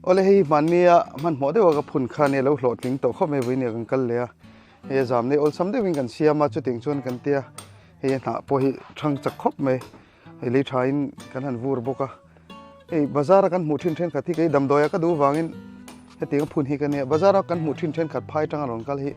Awle hei hmannia hmanhmawh deuha ka phun kha nia lo hlawhtling tawh khawp mai vawiin kan kal leh a, hei a zam nei awlsam deuhin kan siam a chutiang chuan kan tia hei a hnah pawh hi thang chak khawp mai hei lei thain kan han vur bawk a, hei bazar a kan hmuh thin thenkhat hi kei damdawi a ka duh vangin hetiang a phun hi ka nia bazar a kan hmuh thin thenkhat phai tanga rawn kal hi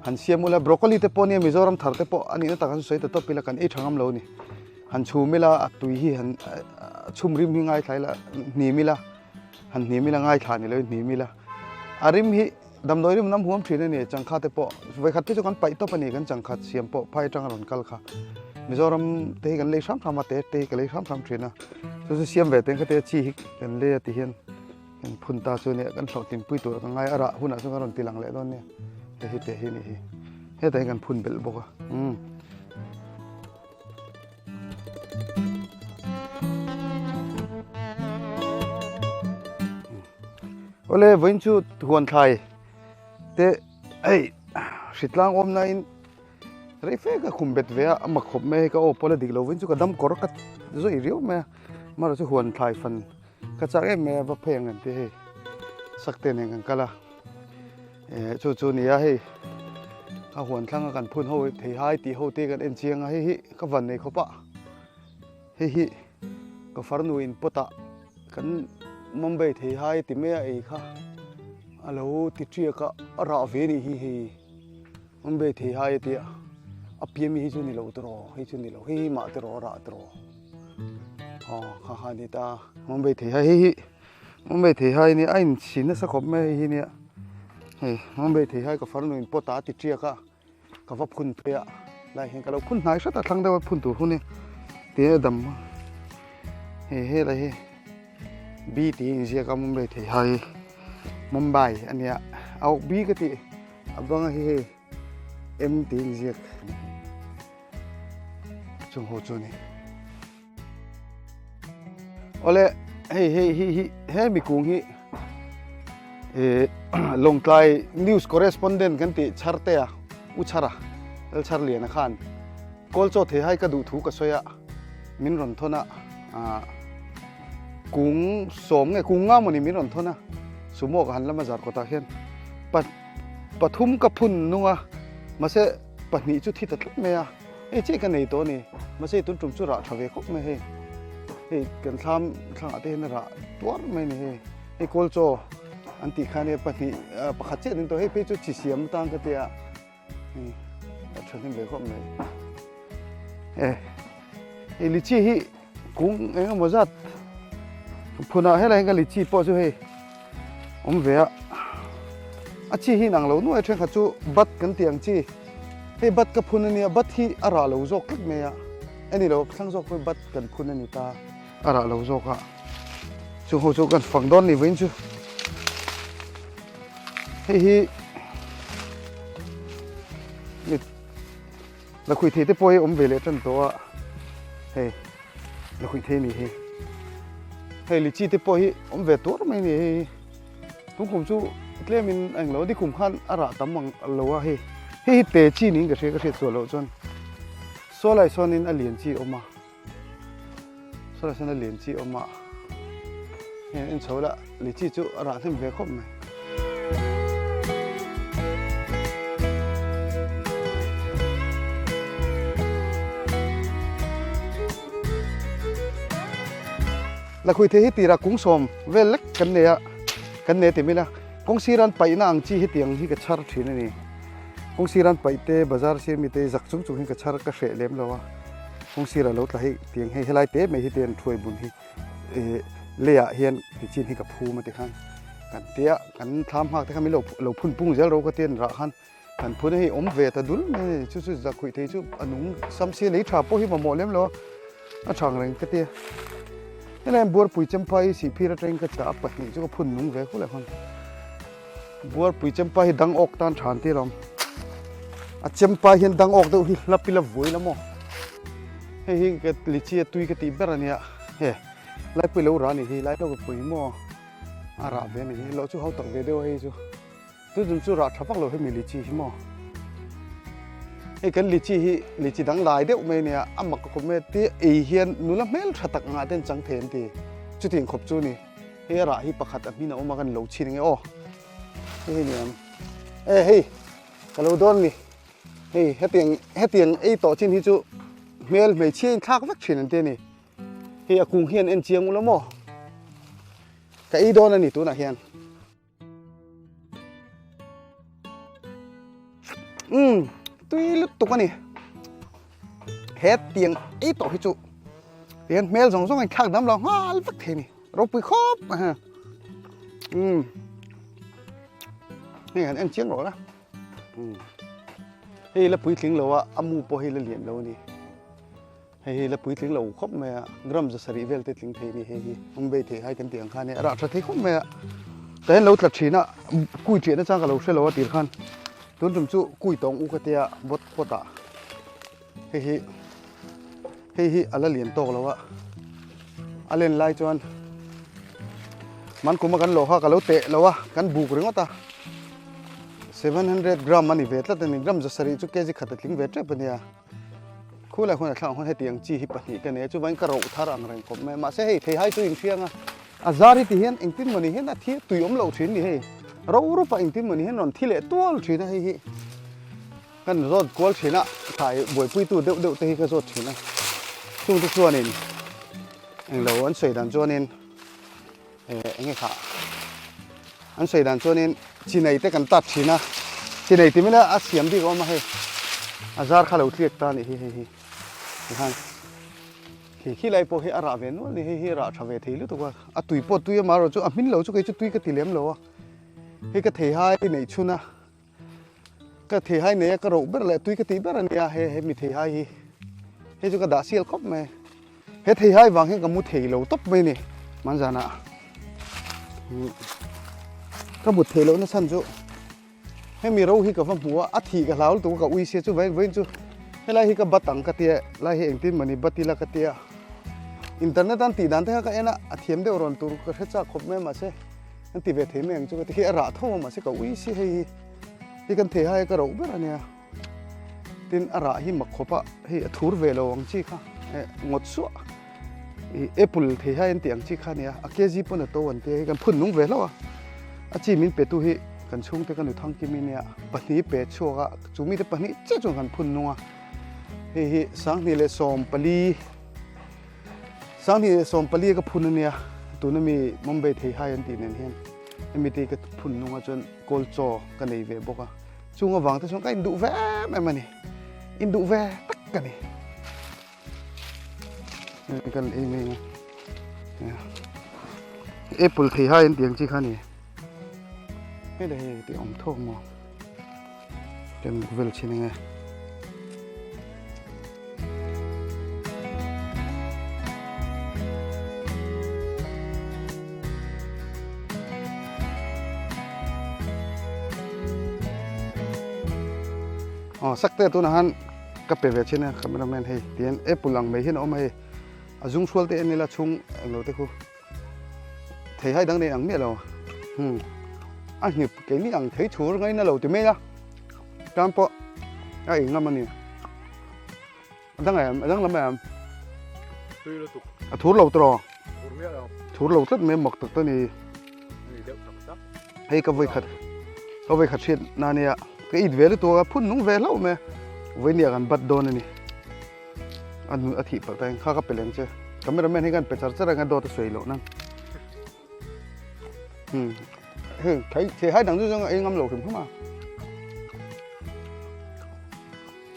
han siam ula broccoli te pawh nia Mizoram thar te pawh a nihna takah sawi ta tawp ila kan ei tha ngam lo a ni. Han chhum ila a tui hi han chhum rim hi ngaithla ila hnim ila han hnim ila ngaithla ni loin hnim ila a rim hi damdawi rim nam huam thin a ni changkha te pawh vawikhat te chu kan paih tawp a ni kan changkhat siam pawh phai atanga rawn kal kha Mizoram te hi kan lei hram hram a te te hi ka lei hram hram thin a chu chu siam ve teng kha te chi hi kan lei a ti hian kan phun ta chu nia kan hlawhtlin pui tur ka ngai a rah hunah chuan ka rawn ti lang leh dawn nia hei hi te hi a nih hi hetah hian kan phun belh bawk a umm. Awle vawiin chu huan thlai te hei hritlang awm na in rei fe ka khum bet ve a a mak khawp mai a hei ka aw pawl a dik lo vawiin chu ka dam kawr ka zawih riau mai a amaherawhchu chu huan thlai fan ka chak em mai a va phei ang an ti hei sakte nen kan kal a. Eh chu chu nia hei a huan thlanga kan phun ho thei hai tih ho te kan en chiang a hei hi ka van nei khawp a hei hi ka farnu in pot ah kan Mumbai thei hai ti mai a ei kha a lo ti tiak a a rah ve nih hi hei Mumbai thei hai a tia a pian mi hi chu ni lo tiraw hei chu ni lo hei hi mah tiraw a rah tiraw aw kha kha a ni ta Mumbai thei hai hei hi. Mumbai thei hai nia a inchhi nasa khawp mai hei hi nia hei Mumbai thei hai ka farnu in pot ah a ti tiak a ka va phun phei a lai hian ka lo phun hnai hret a thlang deuh a phun tur hun hi ti a dam a hei helai hi B tih a inziak a Mumbai thei hai Mumbai a nia a awk B ka tih a banga hi hei M tih a inziak chung ho chu a ni. Awle hei hei hi hi he mikung hi eh Lawngtlai news correspondent kan tih chhar te a u chhar a lal chhar lian a khan kawl chaw thei hai ka duh thu ka sawi a min rawn thawn a ah kung sawm nge kung nga mawni min rawn thawn a sumo ka han lama zar kawtah hian pa pathum ka phun nung a mahse pahnih chu thi ta tlat mai a. Hei chiah ka nei tawh a ni, mahse tun tum chu rah tha ve khawp mai hei, hei kan thlam thlangah te hian a rah tuar mai a ni hei, hei kawl chaw an tih khan hei pahnih pakhat chiah ding tawh hei phei chu chi siam atan ka tia hei a tha hnem ve khawp mai e hei lichi hi kung eng emaw zat phunah helai hian ka lichi pawh chu hei awm ve a a chi hi inang lo nuai thenkhat chu bat kan tih ang chi hei bat ka phun ania bat hi a rah lo zawk tlat mai a ani lo thlang zawk pawh bat kan phun ani ta a rah lo zawk a chu ho chu kan fak dawn ni vawiin chu hei hi Lakhuih thei te pawh hi awm ve leh tan tawh a, hei lakhuih thei a ni hi. Hei lichi te pawh hi awm ve tuar mai a ni hei. Tung kum chu tlemin a englo a ni kum khan a rah tam ang lo a hei. Hei hi te chi niin ka hria ka hriat chhuah loh chuan saw lai sawnin a lian chi a awm a, saw lai sawn a lian chi a awm a, hei en chho la lichi chu a rah hnem ve khawp mai. Lakhuih thei hi tirah kungsawm vel lek kan nei a, kan nei ti mila kawng sir an paihna ang chi hetiang hi ka chhar thin a ni. Kawng sir an paih te bazar sir mi te zak chung chung hi ka chhar ka hreh lem lo a, kawng sirah lo tla hei tiang hei helai te mai hi te an thuai bun hi. Ih leiah hian ti chin hi ka phum a ti khan kan tia kan thlam nghak te khan min lo lo phun pung zel ro ka ti an rah khan kan phun a hei awm ve ta dul mai a ni chu chu zakhuih thei chu a nung sam sia lei tha pawh hi mamawh lem lo a a thang reng ka tia helai hian buarpui chempai sihphir atangin ka chah a pahnih chu ka phun nung ve khawleh khan buarpui chempai hi dang awk tan than tir a awm a chempai hian dang awk deuh hi hlap ila vuai la maw hei hi ka lichi a tui ka tih ber a nia he laipui lo rah a nih hi lai lo ka pui maw a rah ve a nih hi loh chu ho tak ve deuh a hei chu chu chung chu rah tha vak lo hemi lichi hi maw hei kan lichi hi lichi dang lai deuh mai a nia a mak ka khawp mai a ti ei hian nula hmel tha tak angah te an chang thei an ti chutiang khawp chu a ni. Hei a rah hi pakhat a hmin a awm a kan lo chhin ange aw. Hei hi ni ang. E hei ka lo dawn ni. Hei hetiang hetiang ei tawh chin hi chu hmel hmeichhia in thlak vek thin an ti a ni. Hei a kung hian en chiang ula maw? Ka ei dawn a ni tunah hian. Umm tui lutuk a ni. He tiang ei tawh hi chu tihian hmel zawng zawng a inthlak dam lo nghal vek thei a ni. Ropui khawp mai ha. Umm hei han en chiang rawh la. Umm hei la puitling lo a, a mu pawh hei la lian lo a ni. Hei hi la puitling lo khawp mai a, gram zasarih vel te tling thei a ni hei hi, Mumbai thei hai kan tih ang khan a rah tha thei khawp mai a, tah hian lo tla thin a, kui ṭiah nachang ka lo hre lo a tir khan, tun tum chu kui tawng u ka tia bawt phawt ah hei hi hei hi a la lian tawk lo a, a len lai chuan man kum a kan lawh kha ka lo teh lo a, kan buk ringawt a, 700 gram a ni ve tlat a ni, gram zasarih chu kg khat a tling ve tep a nia. Khulai hun a thlak ang hun hetiang chi hi pahnih ka nei a, chuvangin ka roh thar ang reng khawp mai a, mahse hei theihai chu inhriang a, a zar hi ti hian engtin mawni hian a thi tui awm loh thin ni hei, ro rup a engtin mawni hian rawn thi leh tual thin a hei hi kan zawt kual thin a, thlai buaipuitu deuh deuh te hi ka zawt thin a, chungte chuanin englo an sawi dan chuanin. Eng nge kha an sawi dan chuanin chinei te kan tat thin a, chinei ti mila a siam bik a awm a hei a zar kha lo tliak ta a nih hi hei hi tikhan khi khi lai pawh hi a rah ve nual a ni hei hi rah tha ve thei lutuk a, a tui pawh tui a marawh chu a hmin lo chu kei chu tui ka ti lem lo a, hei ka thei hai neih chhun a ka thei hai nei a ka roh ber leh tui ka tih ber a nia he he mi thei hai hi hei chu ka dah sial khawp mai. He theihai vang hian ka mu thei lo tawp mai ni manzana ka mut theih lohna chhan chu hemi ro hi ka va hmu a a thih ka hlau lutuk a ka ui sia chu vawiin vawiin chu helai hi ka bat ang ka tia lai hi engtin mawni bat ila ka tia internet an tih dan te kha ka en a a thiam deuh rawn tur ka hre chak khawp mai mahse an ti ve thei mai ang chu ka ti hi a rah tho a mahse ka ui sia hei hi hi kan theihai ka roh ber a nia. Tin a rah hi mak khawp a, hei a thur ve lo ang chi kha eh ngawt suah ih apple thei hai an tih ang chi kha a nia, a kg pawn a to an tia hei kan phun nung ve hlauh a, a chi min pe tu hi kan chhungte ka nu Thangkimi nia pahnih pe chhuak a, chu mite pahnih chiah chuan kan phun nung a, hei hi 2014 2014 ka phun a nia tuna mi Mumbai thei hai an tih nen hian hemi te hi ka phun nung a chuan kawl chaw ka nei ve bawk a. Chung avang te chuan ka induh ve em em a ni. Induh ve tak ka ni. Kan ei mai a. Apple thei hai an tiang chi kha ni. Hei le hei ti awm thawk maw. Kan vel chin ange. Aw sakte tunah han ka pe ve thin a cameraman hei tihian apple ang mai hian a awm a hei a zung hrual te en ila chhung englo te khu thei hai dang nei ang miah lo hmm a hnip keini ang thei chhur ngaina lo ti mai a tan pawh a ei ngam a ni a dang em a dang lam em tui lutuk a thur lo tawh thur miah lo thur lo tlat mai mak tak ta ni ni deuh tak tak hei ka vawi khat ka vawi khat hriat na nia ka it ve lutuk a phun nung ve hlauh mai vawi nia kan bat dawn a ni a nu a thih palh ta kha ka pe leng che cameraman hi kan pe char char anga dawt a sawi loh nan hmm hei thei thei hai dang chu zawng a ei ngam lo hrim hrim a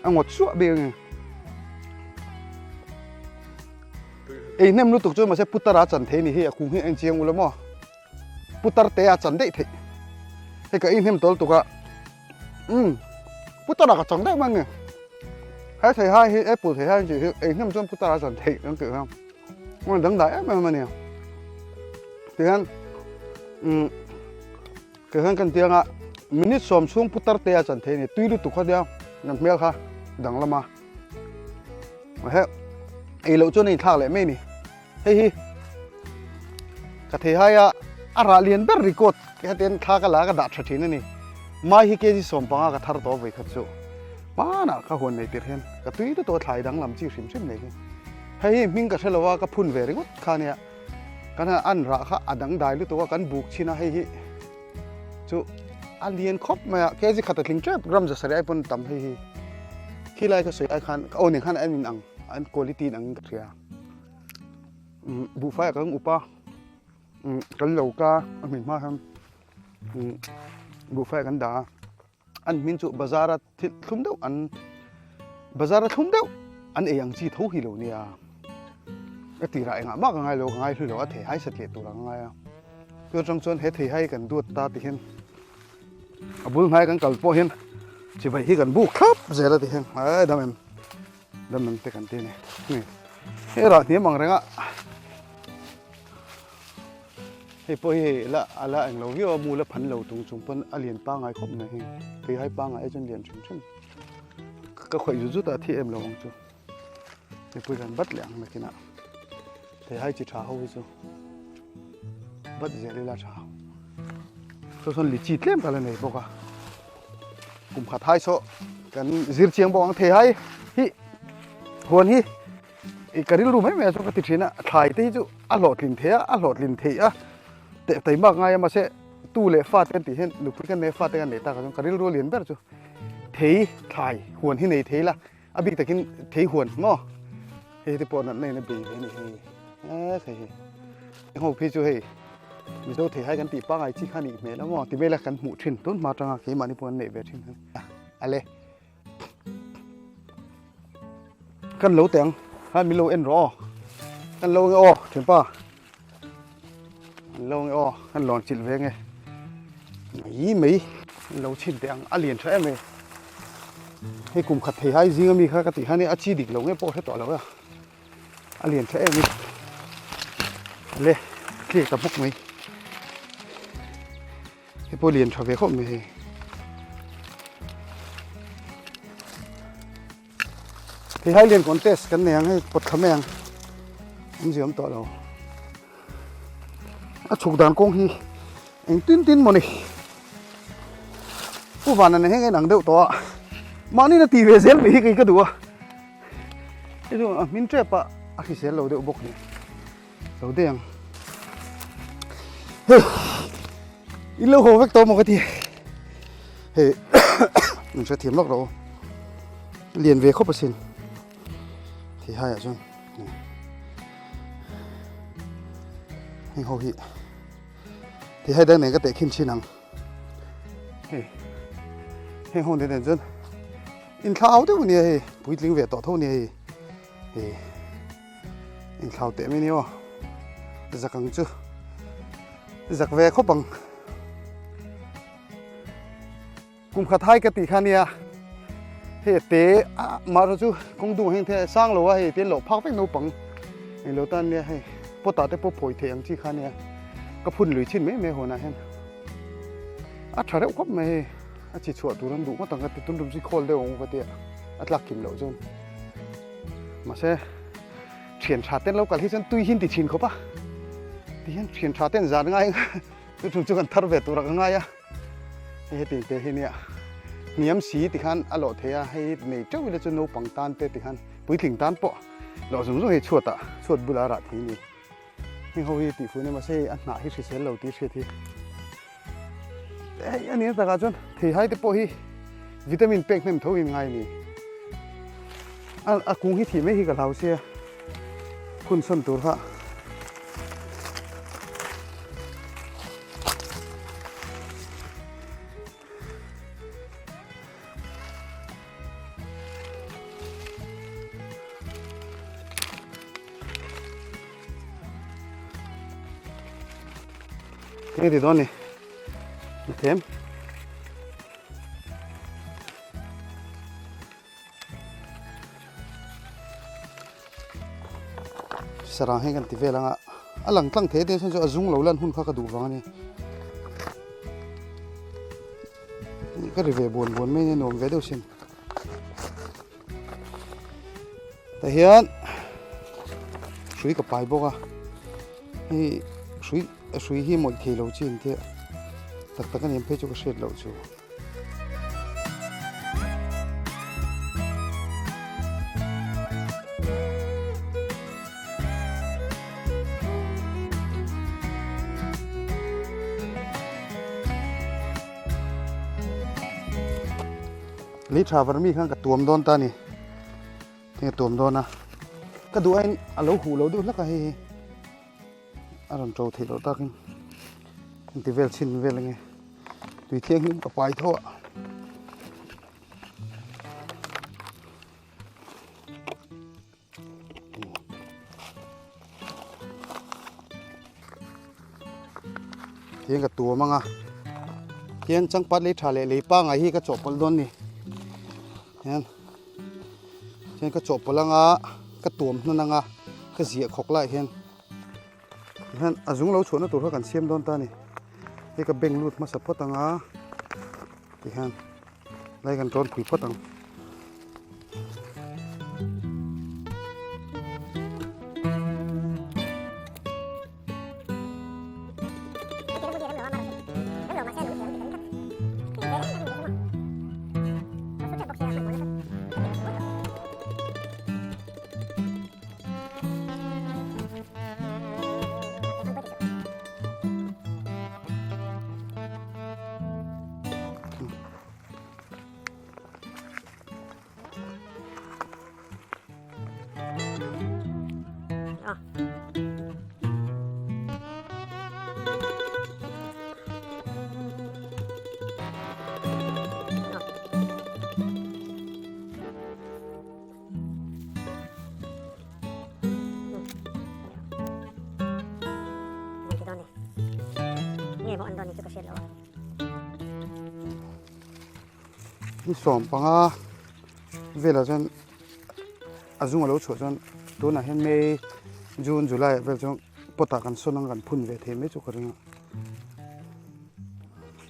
a ngawt suah bik ange ei hnem lutuk chu mahse putar a chan thei ni hi a kung hi a inchiang ula maw putar te a chan daih theih hei ka ei hnem tawl tuk a Umm putara ka chang daih mai a ni. He thei hai hi apple thei hai tih hi ei hnem chuan putara chan theih kan tih hian a dangdai em em a ni. Tihian umm tihian kan tiang a minute sawm chhung putar te a chan theih a ni tui lutuk kha nia kan hmel kha danglam a he ei loh chuan a inthlak leh mai a ni. Hei hi ka thei hai a, a rah lian ber record hetiang thla ka la ka dah tha thin a ni. Mai hi kg 15 ka thar tawh vawi khat chu. Hmanah ka huan nei tir hian ka tui ta tawh thlai danglam chi hrim hrim nei hi. Hei hi hming ka hre lo a, ka phun ve ringawt kha nia. Kan han an rah kha a dangdai lutuk a, kan buk chhin a hei hi chu a lian khawp mai a, kg khat a tling tep gram zasarih ai pawn a tam hei hi. Khi lai ka sawi ai khan ka aw nen khan a en in ang an quality in ang in ka hria. Buhfai ah kan up a, kan lo ka a hmin hma hian buhfai ah kan dah a. An hmin chu bazar a thil thlum deuh an bazar a thlum deuh an ei ang chi tho hi lo nia. Ka tirah engah mah ka ngai lo, ka ngai hlui lo a theihai sat leh tur ang a ngai a. Chu atang chuan he theihai kan duat ta ti hian a bul hnai kan kal pawh hian chibai hi kan buk thlap zel a ti hian ai dam em dam em te kan ti a ni. Hei rah hniam ang reng a. Hei pawh hi hei la a la englo viau a mu la phan lo tung chung pawn a lian pangai khawp mai hei thei hai pangai ai chuan lian hrim hrim ka khawih zut zut a thi em lo ang chu hei pawh hi kan bat leh ang nakinah thei hai chi tha ho hi chu bat zel ila tha saw sawn lichi tlem ka la nei bawk a kum khat hai saw kan zir chiang bawk ang thei hai hi huan hi. I ka rilru mai mai a chu ka ti thin a, thlai te hi chu a hlawhtlin thei a, a hlawhtlin theih a, teh taimak ngai a mahse tu leh fa te an tih hian nupui kan nei a fa te kan nei tak a chuan ka rilru a lian ber chu thei thlai huan hi nei thei la, a bik takin thei huan maw hei te pawh natna in a bei ve a ni hei e hei hi heng ho phei chu hei Mizo thei hai kan tih pangai chi kha a nih hmel a maw ti vel a kan hmuh thin tun hma atanga keimahni pawh an neih ve thin a le. Kan lo teh ang khan min lo en rawh aw kan lo nge aw thianpa an lo nge aw kan lawn chilh ve nge mai mai an lo chhin teh ang a lian tha em e hei kum khat thei hai zing ami kha ka tih khan a chi dik lo nge pawh hre tawh lo a a lian tha em e le tliak ta bawk mai Hei pawh lian tha ve khawp mai hei. Hei hai lian contest kan nei ang hei pawt thla mai ang. Awm zia awm tawh lo. A chhuk dan kawng hi eng tin tin maw ni. Pu Vana nen hian ka inang deuh tawh a. Mahni na ti ve zel mai hi kei ka duh a. Hei chu a hmin tep a a hrisel lo deuh bawk ni. Lo daih ang. Hei in lo haw vek tawh maw ka ti. Hei min hre thiam lawk lo. Lian ve khawp asin. Thei hai ah chuan. Heng ho hi. Thei hai dang nen ka teh khin thin ang. Hei heng ho nen chuan in thlau deuh ania hei puitling ve tawh tho ania hei. Hei inthlau teh mai ni aw zak ang chu zak ve khawp ang kum khat hai ka tih kha nia hei te a mah chu kawng dung heng the sang lo a hei te lo phak vek naupang eng lo tan nia hei pot ah te pawh phawi theih ang chi kha nia ka phun lui chin mai mai hawnah hian a tha reuh khawp mai hei a chi chhuah tur an duh ngawt ang ka ti tun tum chu khawl deuh ang ka ti a a tlak kim loh chuan. Mahse, thian tha ten lo kal hi chuan tui hi an ti thin khawp a, tihian thian tha ten zan ngai chu thung chu kan thar ve tur a ka ngai a, hei heti te hi nia hniam si tikhan a lawh thei a, hei nei teuh ila chu naupang tan te tikhan puitling tan pawh lawh zung zung hei chhuat ah chhuat bulah a rah thei a ni, heng ho hi tihfui nia mahse hei a hnah hi hrisel lo tih hriat hi hei a nih takah chuan theihai te pawh hi vitamin pek hnem tho in ngai a ni a kung hi thih mai hi ka hlau sia phun sawn tur kha Eng ti dawn ni ni them sarang hi kan ti vel anga a lang tlang thei te chu a zung lo lan hun kha ka duh vang a ni ka ri ve buan buan mai a ni nuam ve deuh sin Tah hian hrui ka pai bawk a hei hrui hrui hi mawlh thei lo chi an tia tak tak a ni ang phei chu ka hriat loh chu. Lei tha var mi khan ka tuam dawn ta a ni. Heng a tuam dawn a. Ka duh aiin a lo huh lo deuh hlak a hei hi. A rawn to theih loh takin engti vel chhin vel ange. Tui thianghlim ka pai tho a. Tihian ka tuam anga tihian changpat lei tha leh lei pangai hi ka chawhpawlh dawn ni hian tihian ka chawhpawlh anga ka tuam hnan anga ka ziah khawk lai hian tihian a zung lo chhuahna tur kha kan siam dawn ta a ni hei ka beng lut hmasa phawt anga tihian. Lai kan tawn phui phawt ang. Ni 15 velah chuan a zung a lo chhuah chuan tunah hian May, June, July ah vel chuan pot ah kan sawn ang kan phun ve thei mai chu ka ring a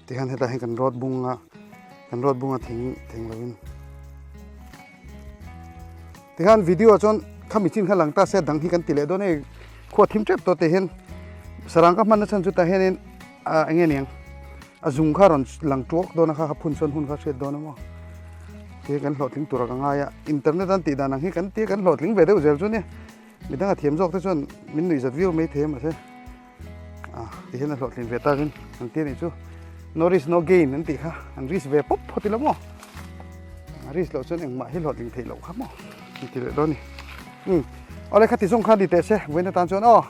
tihian hetah hian kan road bung a kan road bunga thing thing lo in tikhan video ah chuan khami chin kha lang ta se dang hi kan ti leh dawn hei khua thim tep tawh teh hian sarang ka hman na chhan chu tah hianin ah eng nge niang a zung kha rawn lang tuak dawn a kha kha phun sawn hun kha hriat dawn a maw ti kan hlawhtling tur a ka ngai a internet an tih dan ang hi kan tia kan hlawhtling ve deuh zel chu nia midang a thiam zawk te chuan min nuih zat viau mai thei a mahse ah ti hian a hlawhtling ve takin an ti a nih chu no risk no gain an tih kha an risk ve pawp phawt ila maw risk loh chuan engmah hi hlawhtling theih loh kha maw an ti leh dawn a ni um awle khati zawng kha ni teh se vawiin atan chuan aw.